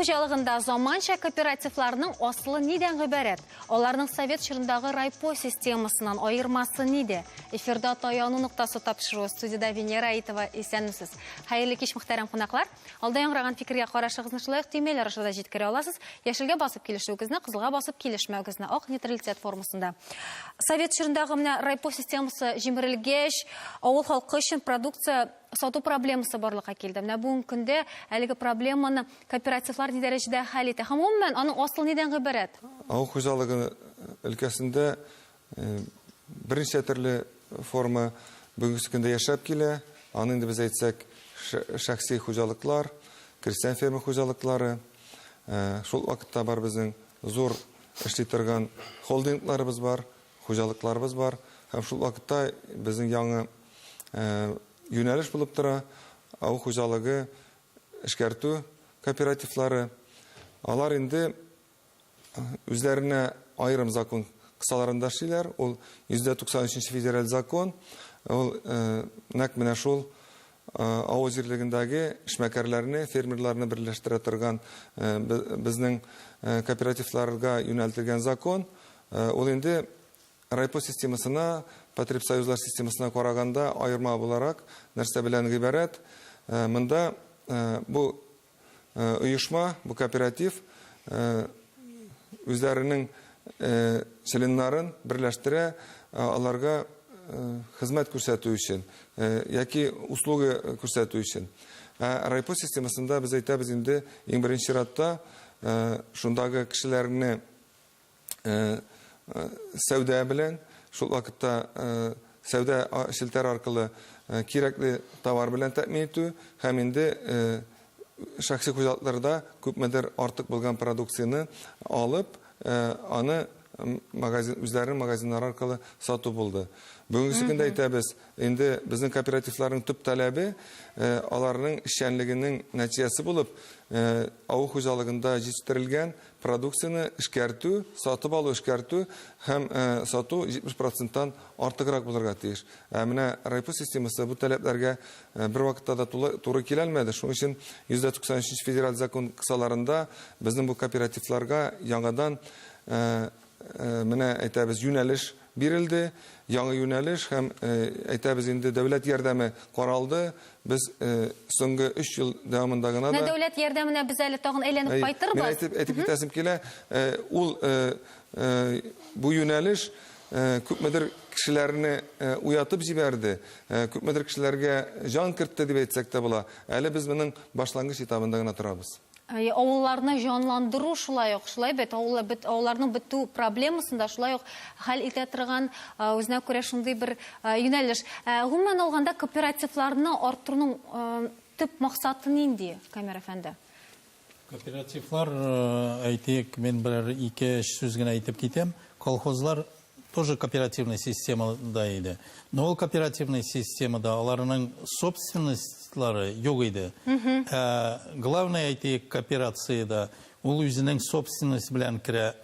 хуҗалыгында заманча кооперативларның асылы нидән гыйбарәт? Аларның совет чорындагы райпо системасыннан аермасы нидә? Эфирда Таяну ноктасы тапшыруы, студиядә Венера Аитова. Исәнмесез. Хәерле кич, мөхтәрәм кунаклар. Алда яңгыраган фикергә карашыгызны шулай ук төймәләр аша да җиткерә аласыз. Яшелгә басып килешүегезне, кызылга басып килешмәвегезне, ак нейтралитет формасында. Совет чорындагы менә райпо системасы җимерелгәч, авыл халкы өчен продукция сату проблемасы барлыкка килде. Менә бүгенге көндә әлеге проблеманы кооперативлар ни дәрәҗәдә хәл итә һәм гомумән аның асылы нидән гыйбарәт? Авыл хуҗалыгы өлкәсендә берничә төрле форма бүгенге көндә яшәп килә. Аны инде без әйтсәк, шәхси хуҗалыклар, крестьян фермер хуҗалыклары, шул вакытта бар безнең зур эшли торган холдингларыбыз бар, хуҗалыкларыбыз бар һәм шул вакытта безнең яңа юнәлеш булып тора авыл хуҗалыгы эшкәртү кооперативлары. Алар инде үзләренә аерым закон кысаларында эшлиләр. Ул 193 федераль закон. Ул нәкъ менә шул авыл җирлегендәге эшмәкәрләрне, фермерларны берләштерә торган безнең кооперативларга юнәлтелгән закон. Ул инде райпо системасына, потребсоюзлар системасына караганда аерма буларак нәрсә белән гыйбарәт? Монда бу оешма, бу кооператив үзләренең членнарын берләштерә, аларга хезмәт күрсәтү өчен яки услуга күрсәтү өчен. Ә райпо системасында без әйтәбез инде иң беренче чиратта шундагы кешеләрне сәүдә белән, шул вакытта сәүдә челтәр аркылы кирәкле товар белән тәэмин итү һәм инде шәхси хуҗалыкларда күпмедер артык булган продукцияне алып, аны магазин, үзләренең магазиннары аркылы сату булды. Бүгенге көндә әйтәбез, инде безнең кооперативларның төп таләбе, аларның эшчәнлегенең нәтиҗәсе булып, авыл хуҗалыгында җитештерелгән Продукцияне эшкәртү, сатып алу, эшкәртү һәм сату 70 проценттан артыграк булырга тиеш. Ә менә райпо системасы бу таләпләргә бервакытта да туры киләлмәде. Шуның өчен 193 нче федераль закон кысаларында безнең бу кооперативларга яңадан менә әйтәбез юнәлеш бирелде, яңа юнәлеш һәм әйтәбез инде дәүләт ярдәме каралды. Без соңгы өч ел дәвамында гына да. Менә дәүләт ярдәменә без әле тагын әйләнеп кайтырбыз. Мин әйтеп, әйтеп китәсем килә, ул бу юнәлеш күпмедер кешеләрне уятып җибәрде, күпмедер кешеләргә җан кертте дип әйтсәк тә була. Әле без моның башлангыч этабында гына торабыз. Авылларны җанландыру шулай ук, шулай бит, авыл, бит, авылларның бетү проблемасын да шулай ук хәл итә торган үзенә күрә шундый бер юнәлеш. Гомумән алганда, кооперативларны арттыруның төп максаты нинди, Камил әфәнде? Кооперативлар, әйтик, мин берәр ике-өч сүз генә әйтеп китәм. Колхозлар тоже кооперативный системада иде. Но ул кооперативный системада аларның собственностьлары юк иде. Ә главное, әйтик, кооперациядә ул үзенең собственность белән керә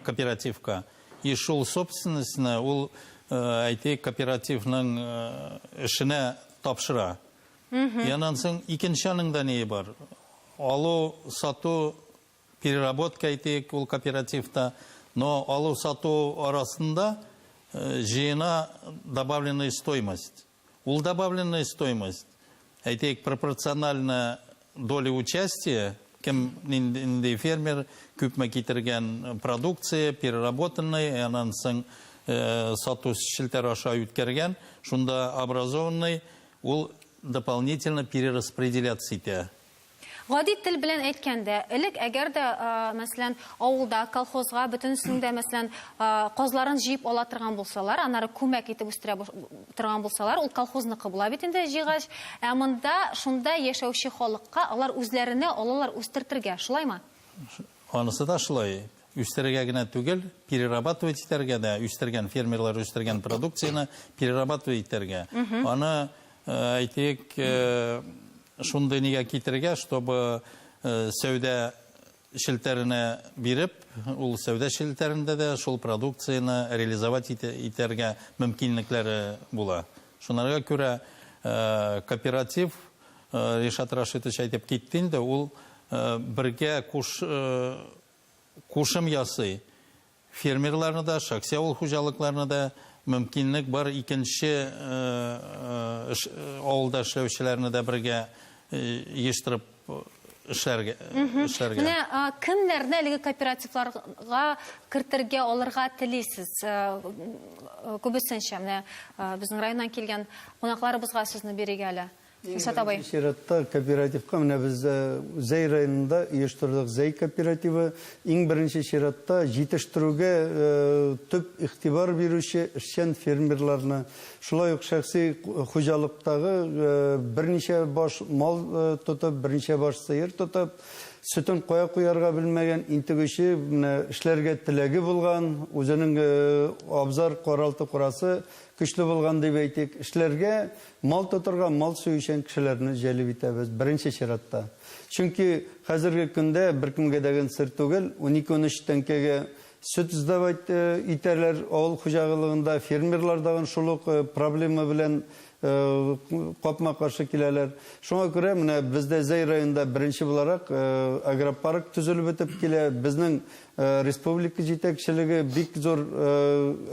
кооперативка. И шул собственностьны ул, әйтик, кооперативның эшенә тапшыра. И аннан соң икенче аның да ние бар. Алу, сату Переработка әйтик, ул кооперативта, но алу-сату арасында җыена добавленная стоимость. Ул добавленная стоимость, әйтик, пропорционально доле участия, кем нинди фермер, күпме китергән продукция, переработанный, аннан соң сату челтәре аша үткәргән, шунда образованный, ул дополнительно перераспределяться итә. Гади тел белән әйткәндә, элек әгәр дә, мәсәлән, авылда колхозга бөтенесенең дә, мәсәлән, казларын җыеп ала торган булсалар, аннары күмәк итеп үстерә торган булсалар, ул колхозныкы була бит инде җыйгач. Ә монда шунда яшәүче халыкка алар үзләренә алалар үстертергә, шулаймы? Анысы да шулай. Үстерергә генә түгел, перерабатывать итәргә дә, үстергән, фермерлар үстергән продукцияне перерабатывать итәргә. Аны, әйтик, шундый нигә китерергә, чтобы сәүдә челтәренә биреп, ул сәүдә челтәрендә дә шул продукцияне реализовать итәргә мөмкинлекләре була. Шунарга күрә кооператив, Ришат Рашитович әйтеп китте инде, ул бергә куш кушым ясый. Фермерларны да, шәхси авыл хуҗалыкларны да мөмкинлек бар икенче авылда эшләүчеләрне дә бергә ештереп эшләргә. эшләргә. Менә кемнәрне әлеге кооперативларга кертергә, алырга телисез? Күбесенчә менә безнең районнан килгән кунакларыбызга сүзне бирик әле. Илшат абый. Чиратта кооперативка менә без Зәй районында оештырдык Зәй кооперативы. Иң беренче чиратта җитештерүгә төп игътибар бирүче эшчән фермерларны, шулай ук шәхси хуҗалыктагы берничә баш мал тотып, берничә баш сыер тотып, сөтен кая куярга белмәгән, интегүче, менә эшләргә теләге булган, үзенең абзар каралты-курасы көчле булган дип әйтик, эшләргә Мал тотырга, мал сөючән кешеләрне җәлеп итәбез, беренче чиратта. Чөнки хәзерге көндә беркемгә дә генә сер түгел, унике-унөч тәңкәгә сөт сдавать итәләр авыл хуҗалыгында, фермерлар дагын шул ук проблема белән капма-каршы киләләр. Шуңа күрә менә бездә Зәй районында беренче буларак агропарк төзелеп бетеп килә. Безнең республика җитәкчелеге бик зур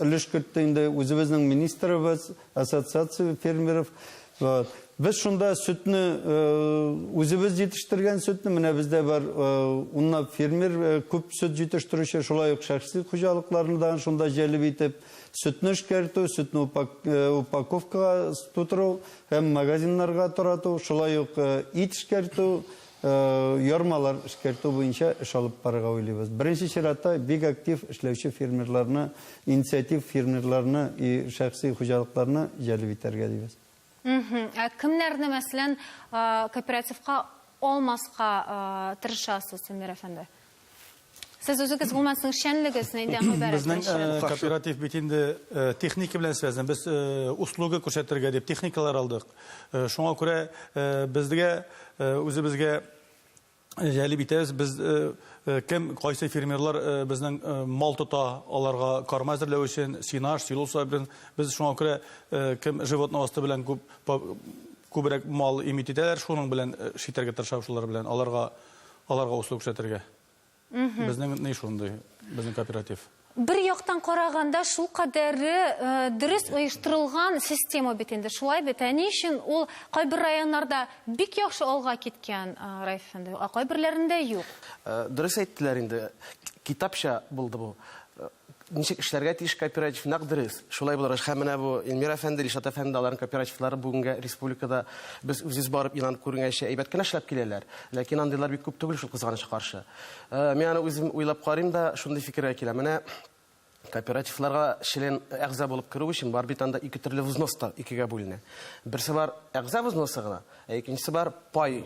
өлеш кертте инде, үзебезнең министрыбыз, Ассоциация фермеров. Вот. Без шунда сөтне үзебез җитештергән сөтне, менә бездә бар унлап фермер күп сөт җитештерүче, шулай ук шәхси хуҗалыкларны да шунда җәлеп итеп, сөтне эшкәртү, сөтне упаковкага тутыру һәм магазиннарга тарату, шулай ук ит эшкәртү, Ярмалар эшкәртү буенча эш алып барырга уйлыйбыз. Беренче чиратта бик актив эшләүче фермерларны, инициатив фермерларны и шәхси хуҗалыкларны җәлеп итәргә дибез. Ә кемнәрне, мәсәлән, кооперативка алмаска тырышасыз, Эльмир әфәнде? Сез үзегез гомумән сезнең эшчәнлегез нидән гыйбарәт? Безнең кооператив бит инде техника белән связан. Без услуга күрсәтергә дип техникалар алдык. Шуңа күрә безгә үзебезгә җәлеп итәбез. Без кем, кайсы фермерлар безнең мал тота, аларга корма әзерләү өчен, сенаж, силос белән. Без шуңа күрә кем животноводство белән күп күбрәк мал имит итәләр, шуның белән эш итәргә тырышабыз шулар белән. Аларга аларга услуга күрсәтергә. Безнең ни шундый, безнең кооператив. Бер яктан караганда, шул кадәре дөрес оештырылган система бит инде, шулай бит? Ә ни өчен ул кайбер районнарда бик яхшы алга киткән, Раиф әфәнде, ә кайберләрендә юк? Дөрес әйттеләр инде, китапча булды бу. Ничек эшләргә тиеш кооператив, нәкъ дөрес. Шулай булыр. Һәм менә бу Эльмира әфәнде, Илшат әфәнде, аларның кооперативлары бүгенге республикада без үзебез барып инанып күренгәнчә әйбәт кенә эшләп киләләр. Ләкин андыйлар бик күп түгел шул кызганычка каршы. Э, мин аны үзем уйлап карыйм да, шундый фикергә киләм. Менә кооперативларга член әгъза булып керү өчен бар бит анда ике төрле взнос та икегә бүленә. Берсе бар әгъза взносы гына, ә икенчесе бар пай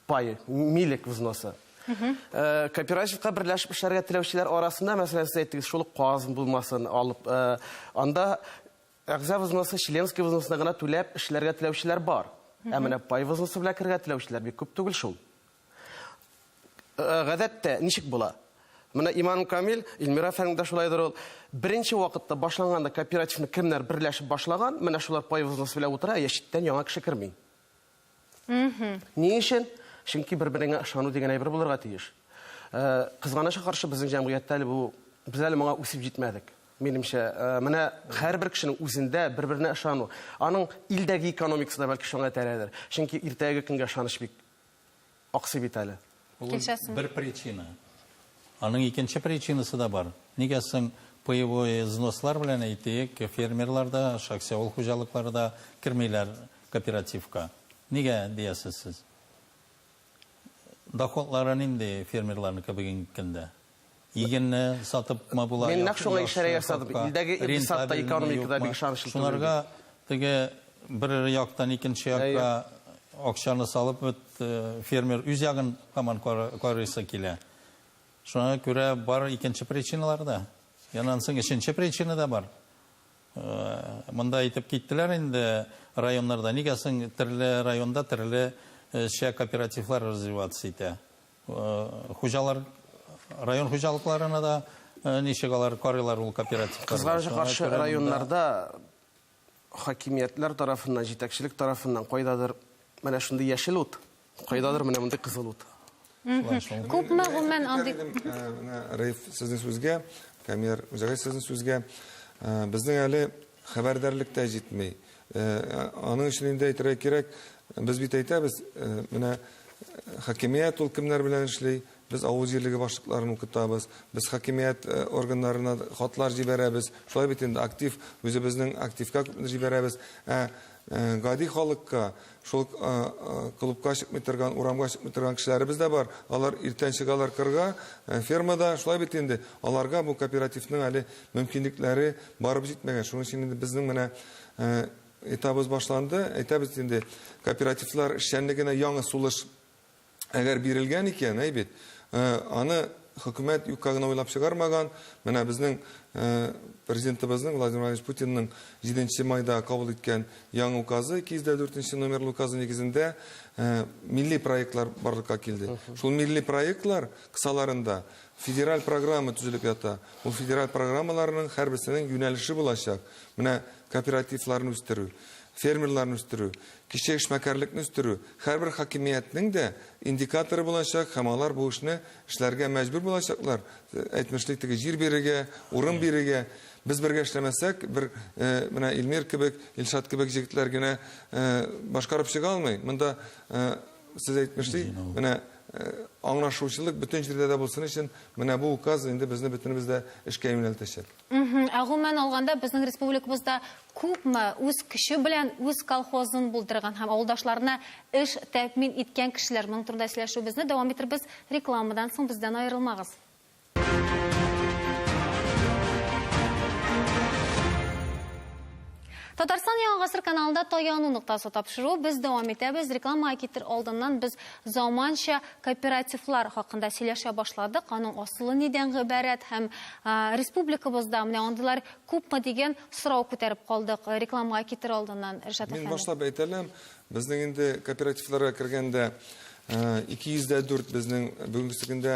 Пай, милек взносы. Э, кооперативка берләшеп эшләргә теләүчеләр арасында, мәсәлән, сез әйттегез, шул ук каз булмасын алып, э, анда әгъза взносы, членский взносны гына түләп эшләргә теләүчеләр бар. Ә менә пай взносы белән керергә теләүчеләр бик күп түгел шул. Э, гадәттә ничек була? Менә Иман Камил, Эльмира әфәндем дә шулайдыр ул. Беренче вакытта башланганда кооперативны кемнәр берләшеп башлаган, менә шулар пай взносы белән утыра, я читтән яңа кеше керми. Ни өчен? Чөнки бер-береңә ышану дигән әйбер булырга тиеш. Э, кызганычка каршы безнең җәмгыятьтә әле бу без әле моңа үсеп җитмәдек. Минемчә, э, менә һәрбер кешенең үзендә бер-беренә ышану. Аның илдәге экономикасы да бәлки шуңа этәрәдер. Чөнки иртәге көнгә ышаныч бик аксый бит әле. Ул бер причина. Аның икенче причинасы да бар. Нигә соң паевой взнослар белән әйтик, фермерлар да, шәхси авыл хуҗалыклары да кермиләр кооперативка? Нигә диясез сез? Доходлары нинди фермерларныкы бүгенге көндә? Игенне сатыпмы була? Мин нәкъ шуңа ишарә ясадым. Илдәге икътисадта, экономикада бик ышанычлы түгел. Шунарга теге бер яктан икенче якка акчаны салып бит э, фермер үз ягын һаман карыйсы килә. Шуңа күрә бар икенче причиналар да. Яннан соң өченче причина да бар. Э, монда әйтеп киттеләр инде районнарда. Нигә соң төрле районда төрле э, кооперативлар развиваться итә? Хуҗалар, район хуҗалыкларына да ничек алар карыйлар ул кооперативларга? Кызганычка каршы, районнарда хакимиятләр тарафыннан, җитәкчелек тарафыннан кайдадыр менә шундый яшел ут, кайдадыр менә мондый кызыл ут. Шулай шул. Күпме гомумән андый Менә Рәиф сезнең сүзгә, Камияр Үзәгай сезнең сүзгә, безнең әле хәбәрдарлык та җитми. Аның өчен инде әйтергә кирәк, без бит әйтәбез, менә хакимият ул кемнәр белән эшли, без авыл җирлеге башлыкларын укытабыз, без хакимият органнарына хатлар җибәрәбез, шулай бит инде актив, үзебезнең активка күпне җибәрәбез. Ә гади халыкка, шул клубка чыкмый торган, урамга чыкмый торган кешеләребез дә бар. Алар иртән чыгалар кырга, фермада, шулай бит инде. Аларга бу кооперативның әле мөмкинлекләре барып җитмәгән. Шуның өчен инде безнең менә этабыбыз башланды. Әйтәбез инде, кооперативлар эшчәнлегенә яңа сулыш әгәр бирелгән икән, әй бит, аны хөкүмәт юкка гына уйлап чыгармаган. Менә безнең президентыбызның Владимир Владимирович Путинның 7 майда кабул иткән яңа указы, 204 номерлы указы нигезендә милли проектлар барлыкка килде. Шул милли проектлар кысаларында федераль программа төзелеп ята. Ул федераль программаларның һәрберсенең юнәлеше булачак. Менә кооперативларны үстерү, фермерларны үстерү, кече эшмәкәрлекне үстерү, һәрбер хакимиятнең дә индикаторы булачак һәм алар бу эшне эшләргә мәҗбүр булачаклар. Әйтмешли, теге җир бирергә, урын бирергә. Без бергә эшләмәсәк, бер менә Илмир кебек, Илшат кебек җегетләр генә башкарып чыга алмый. Монда сез әйтмешли, менә аңлашучылык бөтен җирдә дә булсын өчен менә бу указ инде безне бөтенебез дә эшкә юнәлтәчәк. Ә гомумән алганда безнең республикабызда күпме үз көче белән үз колхозын булдырган һәм авылдашларына эш тәэмин иткән кешеләр. Моның турында сөйләшүебезне дәвам итербез рекламадан соң, бездән аерылмагыз. Татарстан Яңа Гасыр каналында Таяну ноктасы тапшыру. Без дәвам итәбез. Реклама китер алдыннан без заманча кооперативлар хакында сөйләшә башладык. Аның асылы нидән гыйбарәт һәм республикабызда менә андыйлар күпме дигән сорау күтәреп калдык рекламага китер алдыннан. Ришат Мин әфәнде. башлап әйтәләм, безнең инде кооперативларга кергәндә 204 безнең бүгенге көндә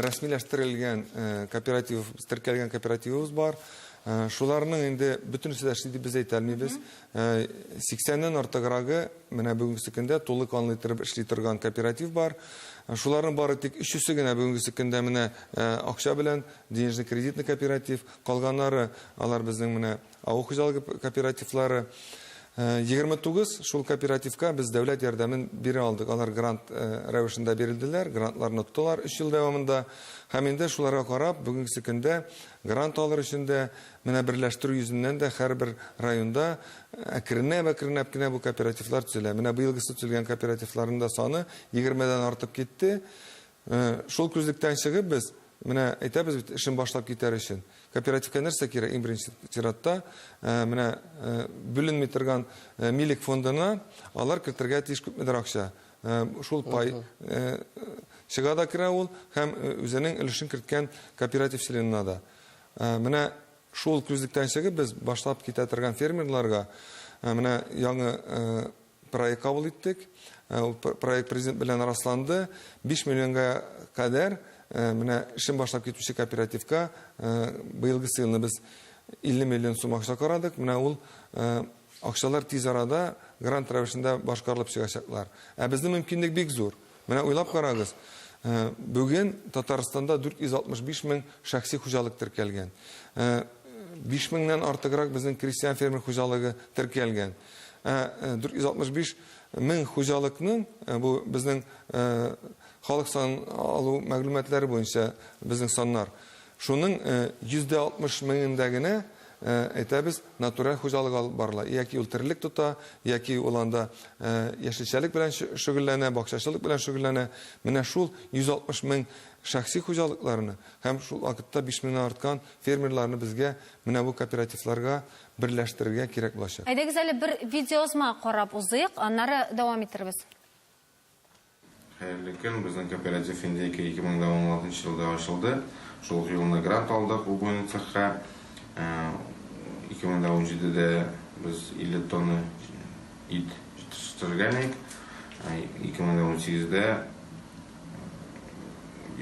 рәсмиләштерелгән кооператив, теркәлгән кооперативыбыз бар. Шуларның инде бөтенесе дә эшли дип без әйтә алмыйбыз. 80-нән артыграгы менә бүгенге көндә тулы канлы итеп эшли торган кооператив бар. Шуларның бары тик өчесе генә бүгенге көндә менә акча белән денежно-кредитный кооператив, калганнары алар безнең менә авыл хуҗалыгы кооперативлары. 29 шул кооперативка без дәүләт ярдәмен бирә алдык. Алар грант рәвешендә бирелделәр, грантларны тоттылар 3 ел дәвамында. Һәм инде шуларга карап, бүгенге көндә грант алыр өчен дә, менә берләштерү йөзеннән дә һәрбер районда әкренләп-әкренләп кенә бу кооперативлар төзелә. Менә быелгысы төзелгән кооперативларның да саны 20-дән артып китте. Шул күзлектән чыгып без менә әйтәбез бит, эшен башлап китәр өчен. Кооперативка нәрсә кирәк? Иң беренче чиратта, менә бүленми торган милек фондына алар кертергә тиеш күпмедер акча. Шул пай чыга да керә ул һәм үзенең өлешен керткән кооператив членына да. Менә шул күзлектән чыгып без башлап китә торган фермерларга менә яңа проект кабул иттек. Ул проект президент белән расланды. 5 миллионга кадәр менә эшен башлап китүче кооперативка быелгы елны без 50 миллион сум акча карадык. Менә ул акчалар тиз арада грант рәвешендә башкарылып чыгачаклар. Ә безнең мөмкинлек бик зур. Менә уйлап карагыз. Бүген Татарстанда 465 мең шәхси хуҗалык теркәлгән. 5 меңнән артыграк безнең крестьян фермер хуҗалыгы теркәлгән. 465 мең хуҗалыкның, бу безнең халык сан алу мәгълүматлары буенча безнең саннар. Шуның 160 меңендә генә әйтәбез, натураль хуҗалык алып барыла. Яки ул терлек тота, яки ул анда яшелчәлек белән шөгыльләнә, бакчачылык белән шөгыльләнә. Менә шул 160 мең шәхси хуҗалыкларны һәм шул вакытта 5 меңнән арткан фермерларны безгә менә бу кооперативларга берләштерергә кирәк булачак. Әйдәгез әле бер видеоязма карап узыйк, аннары дәвам итербез. Хәерле көн, безнең кооператив инде 2016 елда ачылды. Шул ук елны грант алдык убойный цехка. 2017-дә без 50 тонна ит җитештергән идек. 2018-дә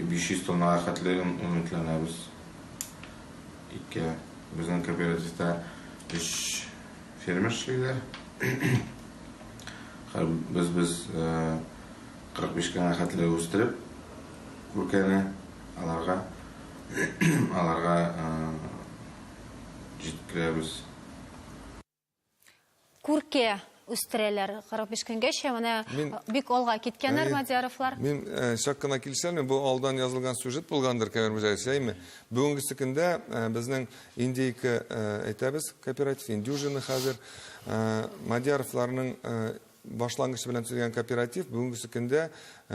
500 тоннага хәтле өметләнәбез. Иткә. Безнең кооперативта 3 фермер эшлиләр. Һәм без 45 кенә хәтле үстереп, күркәне аларга аларга җиткерәбез. Күркә үстерәләр 45 көнгәчә, менә бик алга киткәннәр Мадияровлар. Мин чак кына килешәм, бу алдан язылган сюжет булгандыр, Кәбир Мөҗәһит, әйме? Бүгенгесе көндә безнең Индейка әйтәбез, кооператив, Индюжина хәзер, Мадияровларның башлангычы белән төзелгән кооператив бүгенгесе көндә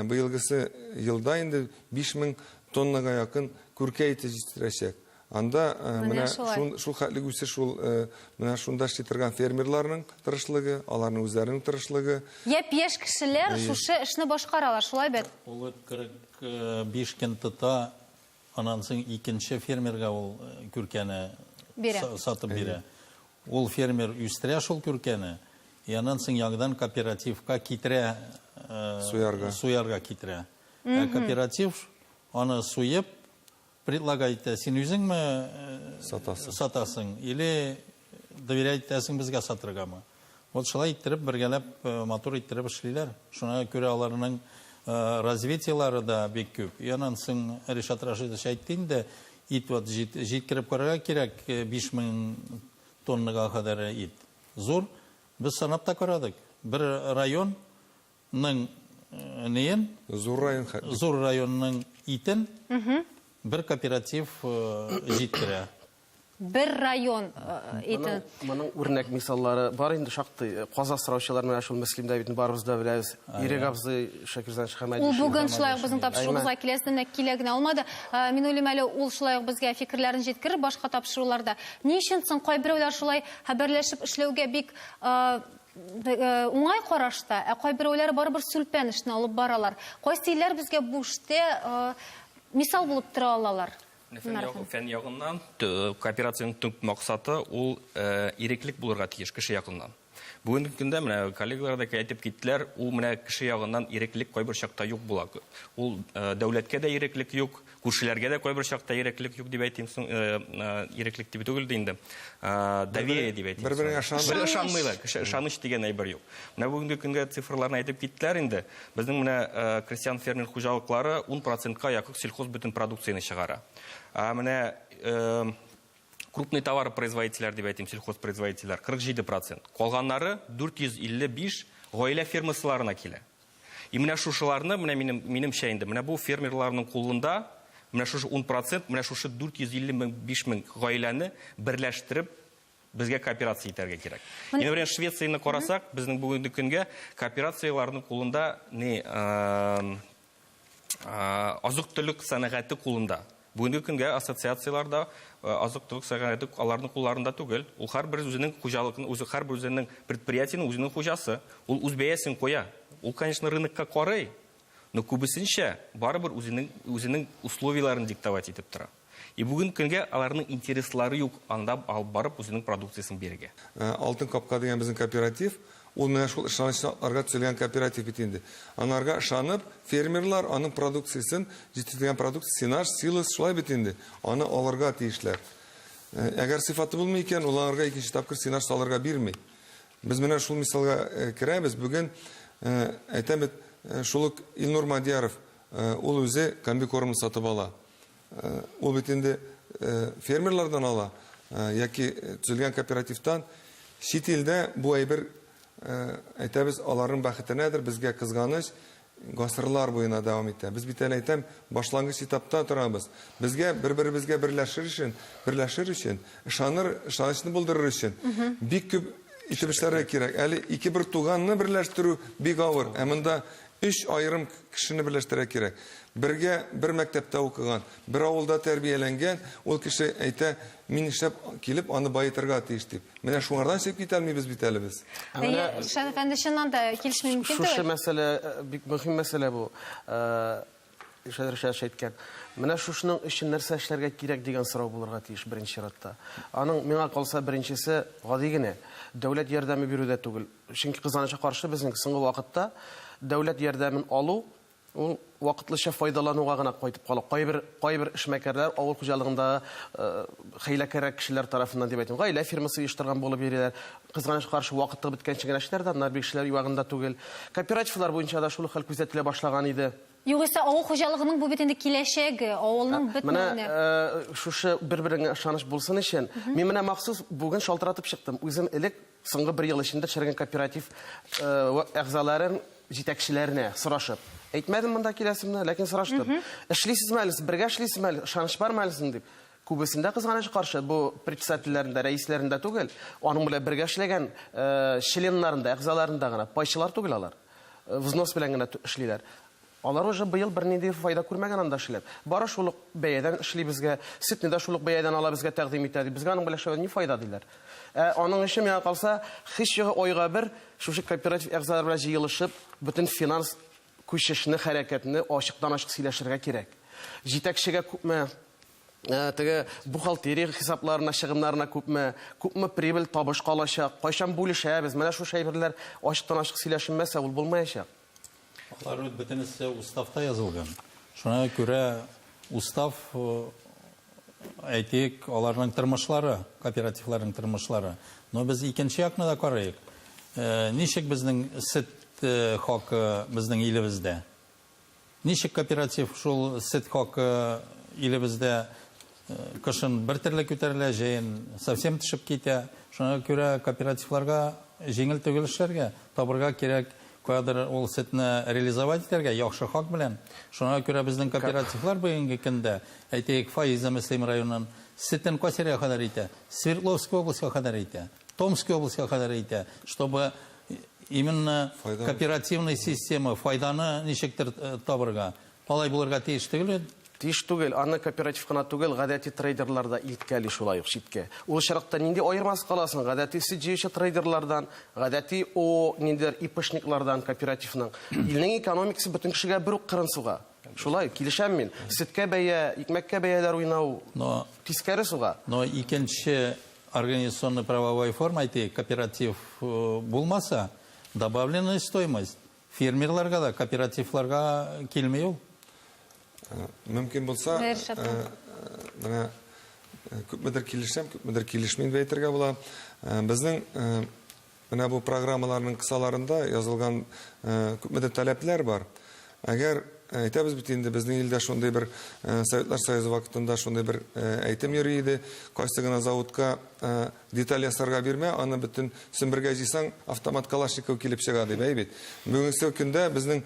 быелгысы елда инде 5000 тоннага якын күркә ите җитештерәчәк. Анда менә шул хәтле үсеш ул менә шунда эшли торган фермерларның тырышлыгы, аларның үзләренең тырышлыгы. Япь-яшь кешеләр шушы эшне башкаралар, шулай бит? Улы 45 көн тота, аннан соң икенче фермерга ул күркәне сатып бирә. Ул фермер үстерә шул күркәне, и аннан соң яңадан кооперативка китерә, суярга, суярга китерә. Ә кооператив аны суеп предлагать итә, син үзеңме сатасың, сатасың или доверять итәсең безгә сатыргамы? Вот шулай иттереп бергәләп матур иттереп эшлиләр. Шуңа күрә аларның развитиелары да бик күп. И аннан соң Ришат Рашидович әйтте инде, ит вот җиткереп карарга кирәк, 5000 тоннага кадәр ит. Зур. Без санап та карадык. Бер районның неен, Зур район хәтле. Зур районның итен бер кооператив җиткерә. Бер район итен. Моның үрнәк мисаллары бар инде шактый. Каз асраучылар менә шул Мөслимдә бит барыбыз да беләбез. Ирек абзый Шакирзан Шәхәмәдишин. Ул бүген шулай ук безнең тапшыруыбызга киләсе, менә килә генә алмады. Мин уйлыйм әле ул шулай ук безгә фикерләрен җиткерер башка тапшыруларда. Ни өчен соң кайберәүләр шулай хәбәрләшеп эшләүгә бик уңай карашта, ә кайберәүләр барыбер сүлпән эшне алып баралар? Кайсы илләр безгә бу эштә мисал булып тора алалар? Фән ягыннан кооперациянең төп максаты ул иреклек булырга тиеш кеше ягыннан. Бүгенге көндә менә коллегалар да әйтеп киттеләр, ул менә кеше ягыннан иреклек кайбер чакта юк була. Ул дәүләткә дә иреклек юк, күршеләргә дә кайбер чакта иреклек юк дип әйтим соң, иреклек дип түгел дә инде. Доверие дип әйтим. Бер-береңә ышаныч. Бер ышанмыйлар, кеше ышаныч дигән әйбер юк. Менә бүгенге көнгә цифрларны әйтеп киттеләр инде. Безнең менә крестьян-фермер хуҗалыклары 10 процентка якын сельхоз бөтен продукцияне чыгара. Ә менә крупный товаропроизводительләр дип әйтим, сельхозпроизводительләр 47 процент. Калганнары 455 гаилә фермасыларына килә. И менә шушыларны, менә минем, минемчә инде, менә бу фермерларның кулында менә шушы 10 процент, менә шушы 455 мең гаиләне берләштереп безгә кооперация итәргә кирәк. Инде менә Швецияне карасак, безнең бүгенге көнгә кооперацияләрнең кулында не азык-төлек сәнәгате кулында. Бүгенге көнгә ассоциацияләрдә азык-төлек сәнәгате аларның кулларында түгел. Ул һәрбер үзенең хуҗалыкны, үзе һәрбер үзенең предприятиенең үзенең хуҗасы. Ул үз бәясен куя. Ул, конечно, рынокка карый, но күбесенчә барыбер үзенең үзенең условияләрен диктовать итеп тора. И бүген көнгә аларның интереслары юк анда алып барып үзенең продукциясен бирергә. Алтын капка дигән безнең кооператив, ул менә шул ышанычлы атларга төзелгән кооператив бит инде. Анарга ышанып, фермерлар аның продукциясен, җитештерелгән продукция, сенаж, силос, шулай бит инде, аны алырга тиешләр. Әгәр сыйфаты булмый икән, ул аңарга икенче тапкыр сенаж салырга бирми. Без менә шул мисалга керәбез. Бүген, әйтәм бит, шул ук Илнур Мадьяров, ул үзе комбикормны сатып ала. Ул бит инде фермерлардан ала яки төзелгән кооперативтан. Чит илдә бу әйбер, әйтәбез, аларның бәхетенәдер, безгә кызганыч, гасырлар буена дәвам итә. Без бит әле әйтәм, башлангыч этапта торабыз. Безгә бер-беребезгә берләшер өчен, берләшер өчен, ышаныр, ышанычны булдырыр өчен бик күп итеп эшләргә кирәк. Әле ике бер туганны берләштерү бик авыр. Ә монда өч аерым кешене берләштерергә кирәк. Бергә бер мәктәптә укыган, бер авылда тәрбияләнгән ул кеше әйтә, мин эшләп килеп аны баетырга тиеш дип. Менә шуңардан чыгып китә алмыйбыз бит әле без. Әйе, Ришат әфәнде, чыннан да килешми мөмкин түгел. Шушы мәсьәлә бик мөһим мәсьәлә бу. Ришат Ришатович әйткән. Менә шушының өчен нәрсә эшләргә кирәк дигән сорау булырга тиеш беренче чиратта. Аның миңа калса беренчесе гади генә, дәүләт ярдәме бирүдә түгел. Чөнки кызганычка каршы безнең соңгы вакытта дәүләт ярдәмен алу ул вакытлыча файдалануга гына кайтып кала. Кайбер кайбер эшмәкәрләр авыл хуҗалыгындагы хәйләкәррәк кешеләр тарафыннан дип әйтим, гаилә фирмасы оештырган булып йөриләр. Кызганычка каршы вакыты беткәнче генә эшләр дә, аннары бик эшләр юагында түгел. Кооперативлар буенча да шул ук хәл күзәтелә башлаган иде. Югыйсә авыл хуҗалыгының бу бит инде киләчәге, авылның бетмәвенә. Менә шушы бер-береңә ышаныч булсын өчен, мин менә махсус бүген шалтыратып чыктым. Үзем элек соңгы бер ел эчендә төшергән кооператив әгъзаларын, җитәкчеләренә сорашып. Әйтмәдем монда киләсемне, ләкин сораштым. Эшлисезме әле, сез бергә эшлисезме әле, ышаныч бармы әле сезнең дип. Күбесендә, кызганыч каршы, бу председательләрендә, рәисләрендә түгел, аның белән бергә эшләгән членнарында, әгъзаларында гына, пайчылар түгел алар. Взнос белән генә эшлиләр. Алар уже быел бернинди файда күрмәгән анда эшләп. Бары шул ук бәядән эшли безгә, сөтне дә шул ук бәядән ала безгә тәкъдим итә ди. Безгә аның белән эшләүдән ни файда диләр. Ә аның өчен миңа калса, һич югы айга бер шушы кооператив әгъзалары белән җыелышып, бөтен финанс күчешне, хәрәкәтне ачыктан-ачык сөйләшергә кирәк. Җитәкчегә күпме теге бухгалтерия хисапларына, чыгымнарына күпме, күпме прибыль, табыш калачак, кайчан бүлешәбез, менә шушы әйберләр ачыктан-ачык сөйләшенмәсә, ул булмаячак. Алар бит бөтенесе уставта язылган. Шуңа күрә устав, әйтик, аларның тормышлары, кооперативларның тормышлары. Но без икенче якны да карыйк. Ничек безнең сөт хакы безнең илебездә? Ничек кооператив шул сөт хакы илебездә кышын бер төрле күтәрелә, җәен совсем төшеп китә. Шуңа күрә кооперативларга җиңел түгел эшләргә, табырга кирәк каядыр ул сөтне реализовать итәргә яхшы хак белән. Шуңа күрә безнең кооперативлар бүгенге көндә, әйтик, Фаиза Мөслим районын сөтен кайсы кадәр итә? Свердловск областька кадәр итә. Томский областька кадәр итә, чтобы именно кооперативный система файданы ничектер табырга. Алай булырга тиеш түгел. Тиеш түгел. Аны кооператив кына түгел, гадәти трейдерлар да илткәли шулай ук читкә. Ул очракта нинди аермасы кала соң гадәти сөт җыючы трейдерлардан, гадәти о ниндидер ИПшниклардан кооперативның? Илнең экономикасы бөтен кешегә бер үк кырын суга. Шулай, килешәм мин. Сөткә бәя, икмәккә бәяләр уйнау Но тискәре суга. Но икенче организационно-правовой форма, әйтик, кооператив булмаса, добавленная стоимость фермерларга да, кооперативларга килми ул. Мөмкин булса, менә күпмедер килешәм, күпмедер килешмим дип әйтергә була. Безнең менә бу программаларның кысаларында язылган күпмедер таләпләр бар. Әгәр әйтәбез бит инде, безнең илдә шундый бер Советлар Союзы вакытында шундый бер әйтем йөри иде, кайсы гына заводка деталь ясарга бирмә, аны бөтен Сембергә җыйсаң, автомат Калашников килеп чыга дип, әй бит. Бүгенге көндә безнең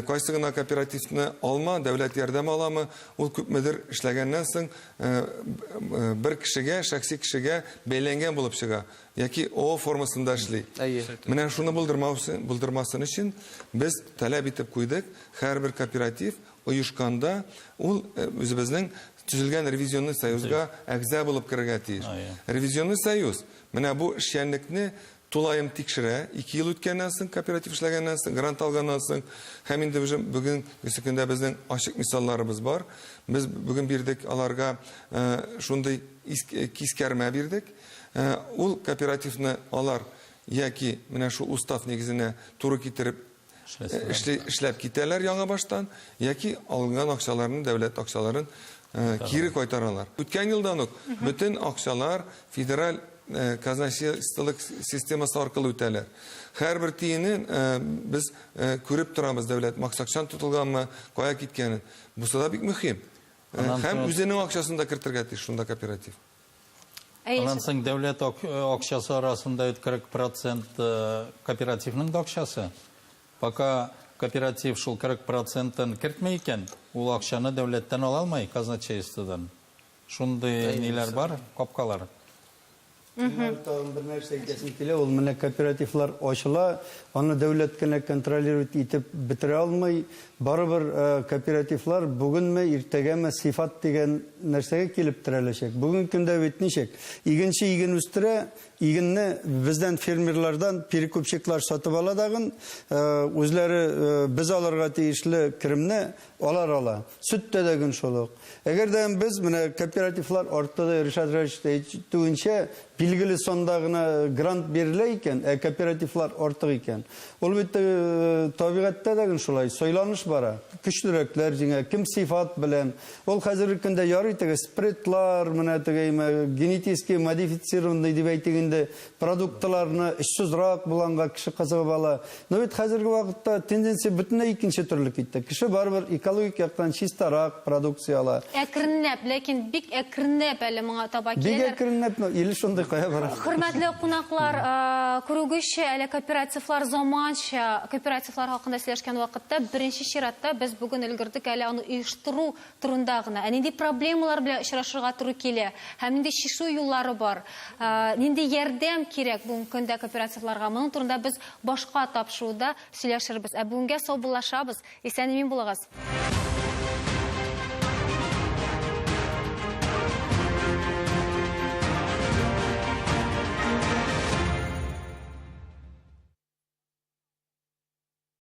кайсы гына кооперативны алма, дәүләт ярдәме аламы, ул күпмедер эшләгәннән соң бер кешегә, шәхси кешегә бәйләнгән булып чыга. Яки О формасында эшли. Менә шуны булдырмасын өчен без таләп итеп куйдык, һәрбер кооператив оешканда ул үзебезнең төзелгән ревизионный союзга әгъза булып керергә тиеш. Ревизионный союз менә бу эшчәнлекне тулаем тикшерә, 2 ел үткәннән соң, кооператив эшләгәннән соң, грант алганнан соң, һәм инде бүген көндә безнең ачык мисалларыбыз бар. Без бүген бирдек аларга шундый кискәрмә бирдек. Ул кооперативны алар яки менә шул устав нигезенә туры китереп эшләп китәләр яңа баштан, яки алынган акчаларны, дәүләт акчаларын кире кайтаралар. Үткән елдан ук бөтен акчалар федераль казначействолык системасы аркылы үтәләр. Һәрбер тиенен без күреп торабыз, дәүләт максатчан тотылганмы, кая киткәнен. Бусы да бик мөһим. Һәм үзенең акчасын да кертергә тиеш шунда кооператив. Аннан соң дәүләт акчасы арасында 40% кооперативның да акчасы. Пока кооператив шул 40%-ын кертми икән, ул акчаны дәүләттән ала алмый, казначействодан. Шундый ниләр бар, капкалар. Тагын бер нәрсә әйтәсем килә, ул менә кооперативлар ачыла, аны дәүләт кенә контролировать итеп бетерә алмый. Барыбер кооперативлар бүгенме, иртәгәме сыйфат дигән нәрсәгә килеп терәләчәк. Бүгенге көндә бит ничек? Игенче иген үстерә, игенне бездән фермерлардан перекупщиклар сатып ала дагын, үзләре без алырга тиешле керемне алар ала. Сөт тә дә гөн шул ук. Әгәр дә без менә кооперативлар артты да Ришат Раевич әйтүенчә, билгеле санда гына грант бирелә икән, ә кооперативлар артык икән. Ул бит табигатьтә дә гөн шулай, сайланыш бара. Көчлерәкләр җиңә, кем сыйфат белән. Ул хәзерге көндә ярый теге спредлар, менә теге генетически модифицированный дип әйтик. инде продуктларны очсызрак булганга кеше кызыгып ала. Но бит хәзерге вакытта тенденция бөтенләй икенче төрле китте. Кеше барыбер экологик яктан чистарак продукция ала. Әкренләп, ләкин бик әкренләп әле моңа таба Бик киләләр. әкренләп, но иле шундый кая бара. Хөрмәтле кунаклар, күрүегезчә, әле кооперативлар заманча кооперативлар хакында сөйләшкән вакытта беренче чиратта без бүген өлгердек әле аны оештыру турында гына. Ә нинди проблемалар белән очрашырга туры килә һәм нинди чишү юллары бар, нинди ярдәм кирәк бүгенге көндә кооперативларга, моның турында без башка тапшыруда сөйләшербез. Ә бүгенгә саубуллашабыз. Исән-имин булыгыз.